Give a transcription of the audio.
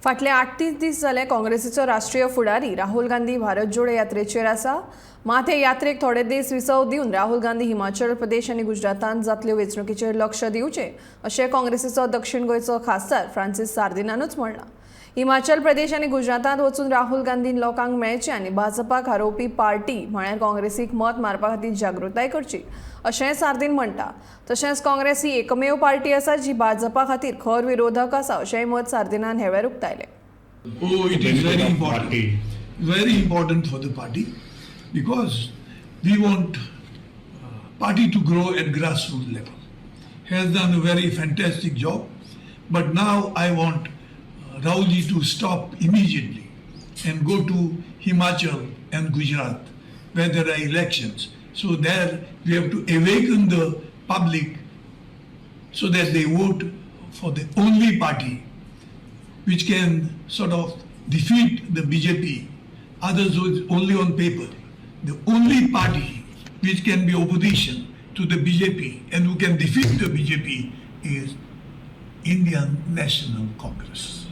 फाटले 38 दीस जाले काँग्रेसीचो राष्ट्रीय फुडारी राहुल गांधी भारत जोडो यात्रेचेर आसा. मात हे यात्रेक थोडे दीस विसव दिवन राहुल गांधी हिमाचल प्रदेश आनी गुजरातांत जातल्यो वेंचणुकीचेर लक्ष दिवचें अशें काँग्रेसीचो दक्षिण गोंयचो खासदार फ्रांसीस सार्दिनानूच म्हणलां. हिमाचल प्रदेश आनी गुजरातांत वचून राहुल गांधीन लोकांक मेळचें आनी भाजपाक हारोवपी पार्टी म्हळ्यार काँग्रेसीक मत मारपा खातीर जागृताय करची अशेंय सार्दीन म्हणटा. तशेंच काँग्रेस ही एकमेव पार्टी आसा जी भाजपा खातीर खर विरोधक आसा अशेंय मत सार्दिनान हे वेळार उक्तायलें. Oh, it is Benefit very of important. Party. Very important for the party because we want party to grow at grassroots level. Has done a very fantastic job, but now I want Rahulji to stop immediately and go to Himachal and Gujarat where there are elections. So there we have to awaken the public so that they vote for the only party which can sort of defeat the BJP. Others was only on paper. The only party which can be opposition to the BJP and who can defeat the BJP is Indian National Congress.